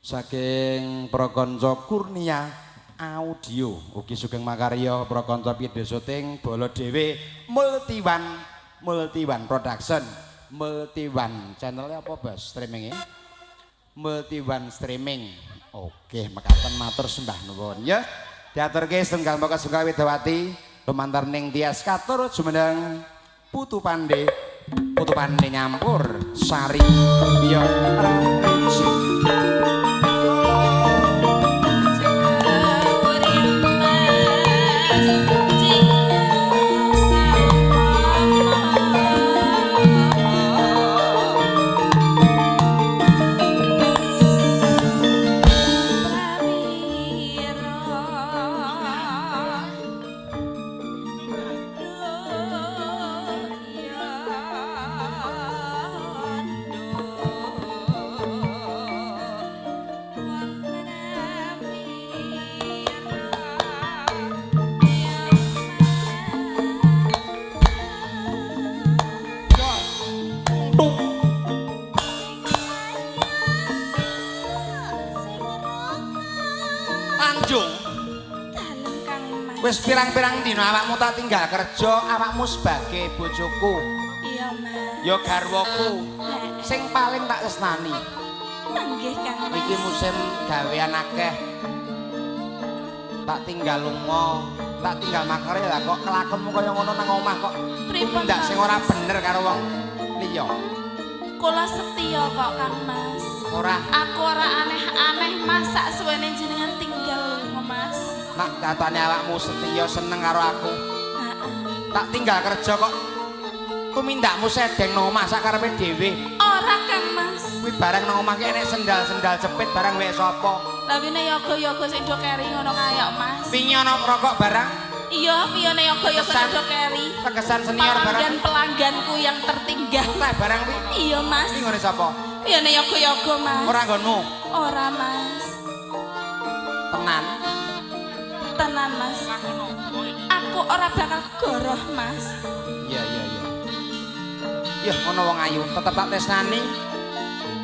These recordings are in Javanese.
Saking Prakanca Kurnia Audio ugi sugeng makarya Prakanca Video Syuting Bala Dhewe Multiwan Multiwan Production Multiwan channelnya apa bos streamingnya Multiwan Streaming. Oke mekaten matur sembah nuwun ya. Diaturke setunggal maka sungkawa Widawati lumantar ning Tias katur jumeneng Putu Pande Putu Pande nyampur sari ya rameji. Wis pirang-pirang dina awakmu tak tinggal kerja, awakmu sebagai bojoku. Iya, Mas. Ya garwaku. Sing paling tak tresnani. Nggih, Kang Mas. Iki musim gawean akeh. Tak tinggal lunga, tak tinggal makare lah kok kelakonmu kaya ngono nang omah kok. Pripun ndak sing ora bener karo wong liya. Kula setia kok, Kang Mas. Ora. Aku ora aneh-aneh, Mas, sak suwene jenengan tinggal lunga, Mas. Nak katane awakmu setia seneng karo aku. Tak tinggal kerja kok tumindakmu sedeng nang omah sak karepe dhewe. Ora, Kang Mas. Kuwi barang nang omah ki enek sendal-sendal jepit barang wek sapa? Lah wine yoga-yoga sing do keri ngono kae kok, Mas. Wingi ana rokok barang? Iya, piyone yoga-yoga sing do keri. Tegesan senior barang. Pelanggan-pelangganku yang tertinggal. Teh barang kuwi. Iya, Mas. Iki nggone sapa? Piyone yoga-yoga, Mas. Ora nggonmu? Ora, Mas. Tenan. Tenan, Mas. Aku ora bakal goroh, Mas. Iya, iya, iya. Ya ngono wong ayu, tetep tak tresnani.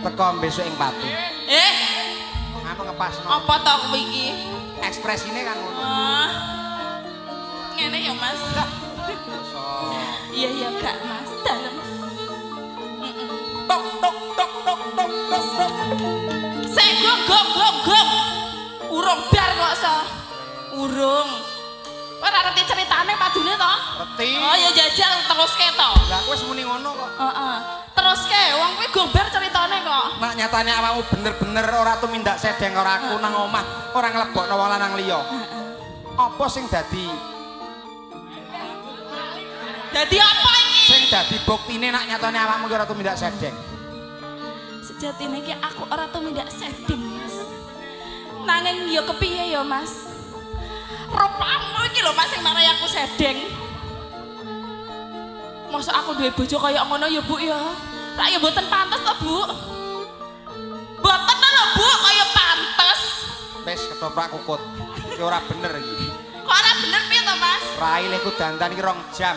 Teko besok ing pati. Anu ngepasno. Apa to kuwi iki? Ekspresine kan ngono. Ngene ya, Mas. Iya, iya, gak, Mas. Dalem. Tok tok tok tok tok tok tok. Sik gong gong gong gong. Urung bar kok so. Urung. Ora ngerti ceritane padune to? Ngerti. Oh ya jajal teruske to. Lah aku wis muni ngono kok. Heeh. Teruske wong kuwi gombar ceritane kok. Nek nyatane awakmu bener-bener ora tumindak sedeng karo aku nang omah, ora nglebokno wong lanang liya. Heeh. Apa sing dadi? Dadi apa iki? Sing dadi buktine nek nyatane awakmu ki ora tumindak sedeng. Sejatine iki aku ora tumindak sedeng, Mas. Nanging ya kepiye ya, Mas? Rupamu iki lho Mas sing marai aku sedeng. Mosok aku duwe bojo kaya ngono ya, Bu ya. Rak ya mboten pantes to, Bu. Mboten lho, Bu, kaya pantes. Wis ketoprak kukut. Iki ora bener iki. Kok ora bener piye to, Mas? Rai lehku dandan iki 2 jam.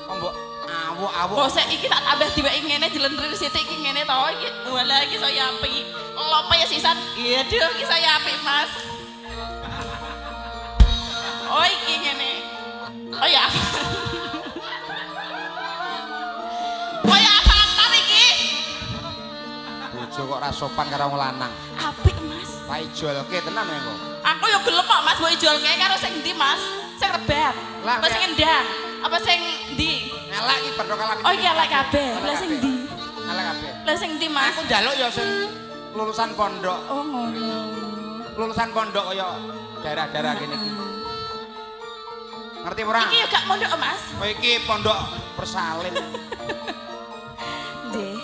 Kok mbok awuk-awuk. Kok sik iki tak tambah diweki ngene dilentrir sithik iki ngene to iki. Walah iki saya apik. Lope ya sisan. Iya, duh iki saya apik, Mas. Oh iki ngene. Oh ya. Kaya avatar iki. Bojo kok ora sopan karo wong lanang. Apik, Mas. Tak ijolke tenan engko. Aku yo gelem kok, Mas, mbok ijolke karo sing endi, Mas? Sing rebat. Apa sing endang? Apa sing endi? Elek iki padha kalah. Oh iki elek kabeh. Lah sing endi? Elek kabeh. Lah sing endi, Mas? Aku njaluk ya sing lulusan pondok. Oh ngono. Lulusan pondok kaya daerah-daerah kene iki. Ngerti ora? Iki yo gak pondok, Mas. Oh iki pondok bersalin. Nggih.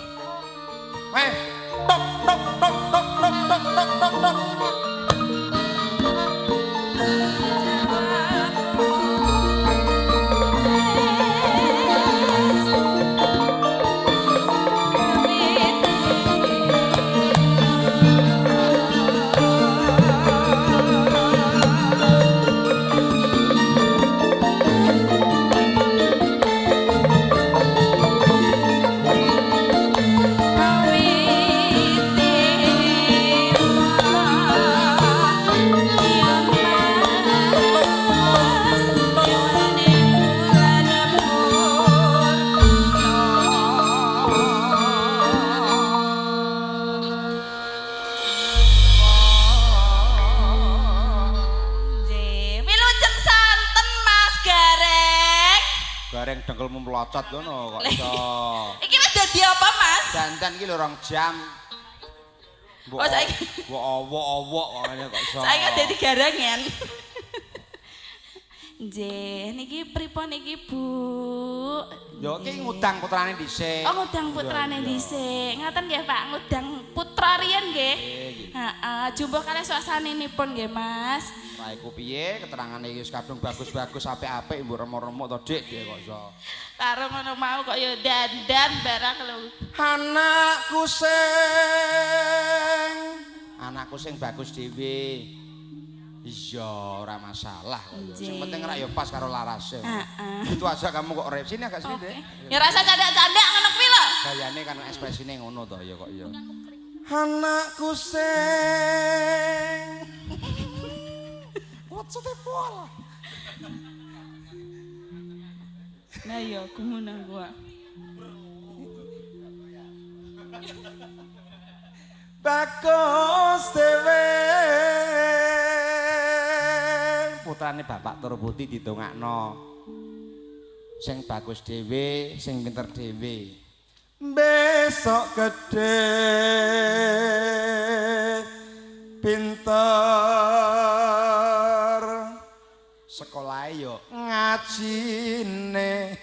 Weh, tok tok tok tok tok tok tok tok tok. Gareng dengkulmu mlocot ngono kok iso. Iki wis dadi apa, Mas? Dandan iki lho 2 jam. Mbok Oh, saiki. Mbok owok-owok kok ngene kok iso. Saiki dadi garangan. Nggih, niki pripun niki, Bu? Yo iki ngudang putrane dhisik. Oh, ngudang putrane dhisik. Ngaten nggih, Pak, ngudang putra riyen nggih. Heeh, jumbuh kalih suasanipun nggih, Mas. Raiku piye keterangane iki wis kadung bagus-bagus apik-apik mbok remuk-remuk to, Dik, Dik kok iso. Karo ngono mau kok ya dandan barang lho. Anakku sing bagus dhewe. Iya, ora masalah kok. Sing penting rak ya pas karo larase. Heeh. Itu aja kamu kok rep sini agak sini, Dik. Ya rasa candak-candak ngono kuwi lho. Gayane kan ekspresine ngono to ya kok ya. Anakku sing Maksudnya pola. Lah iya gumun aku. Bagus dhewe. Putrane Bapak Turputi didongakno. Sing bagus dhewe, sing pinter dhewe. Besok gedhe pinter. Sekolah yo ngajine.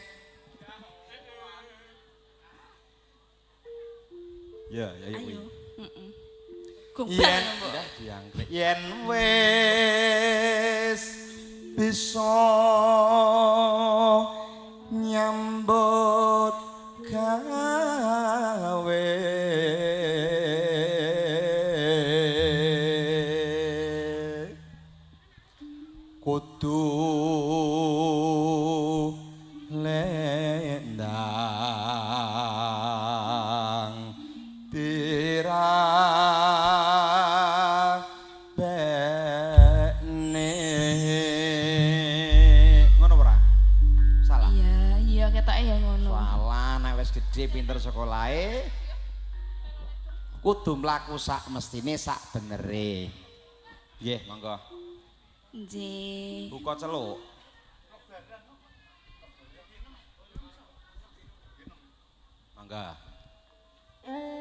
Ya, ya kuwi. Heeh. Gombal mbok. Yen wis bisa nyambut gawe kudu lendang tirabene ngono ora? Salah. Iya, iya ketoke ya ngono. Salah, nek wis gedhe pinter sekolahe kudu mlaku sak mestine sak benere. Nggih, monggo. Nggih. Buka celuk. Mangga. Oh.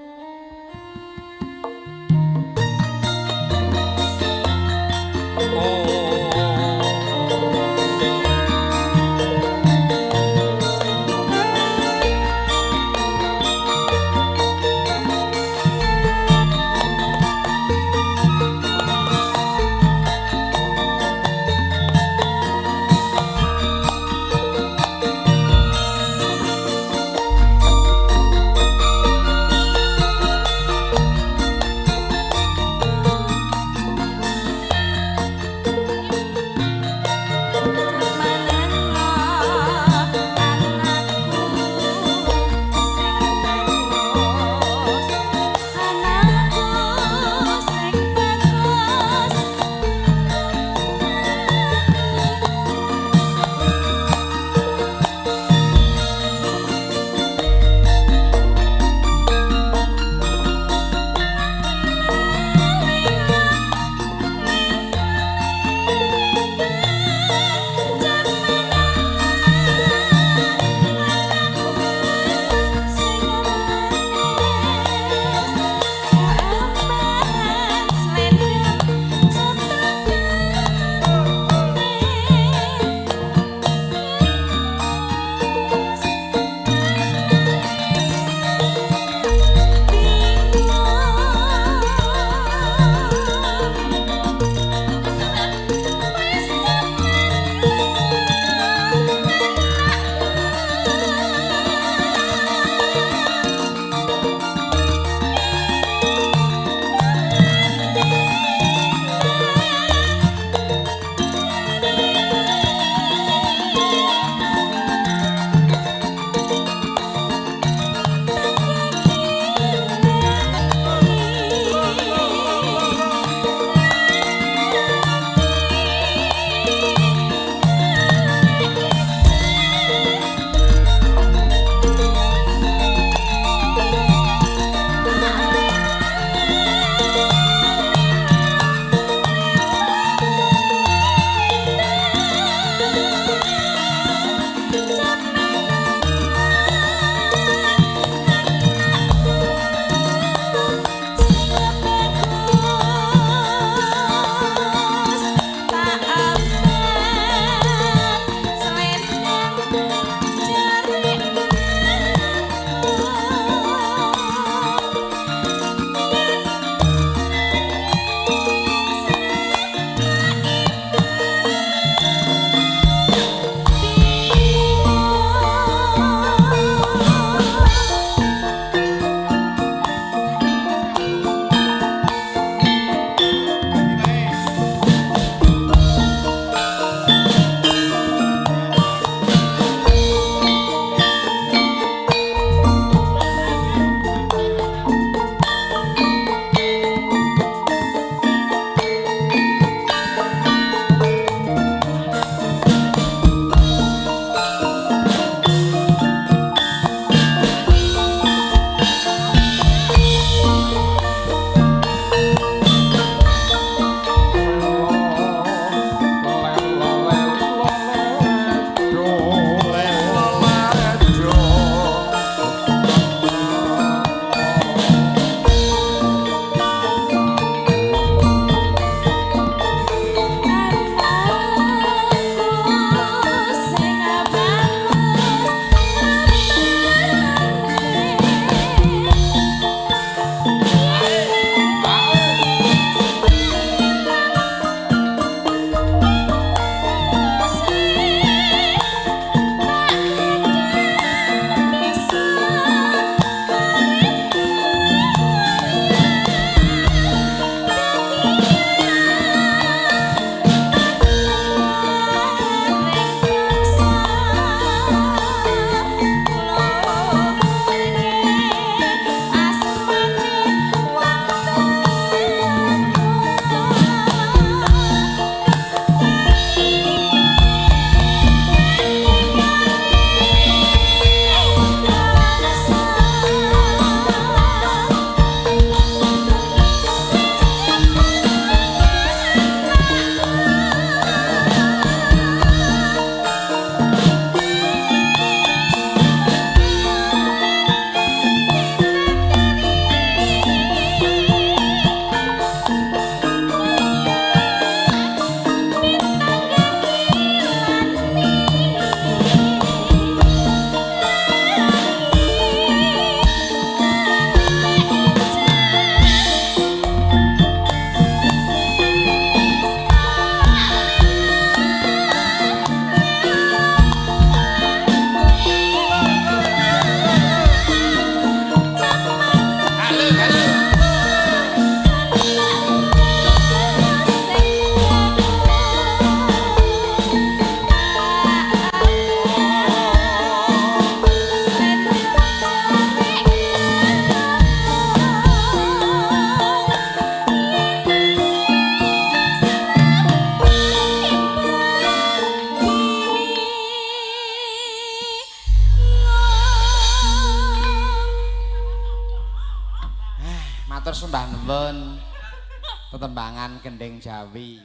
Tetembangan gending Jawi.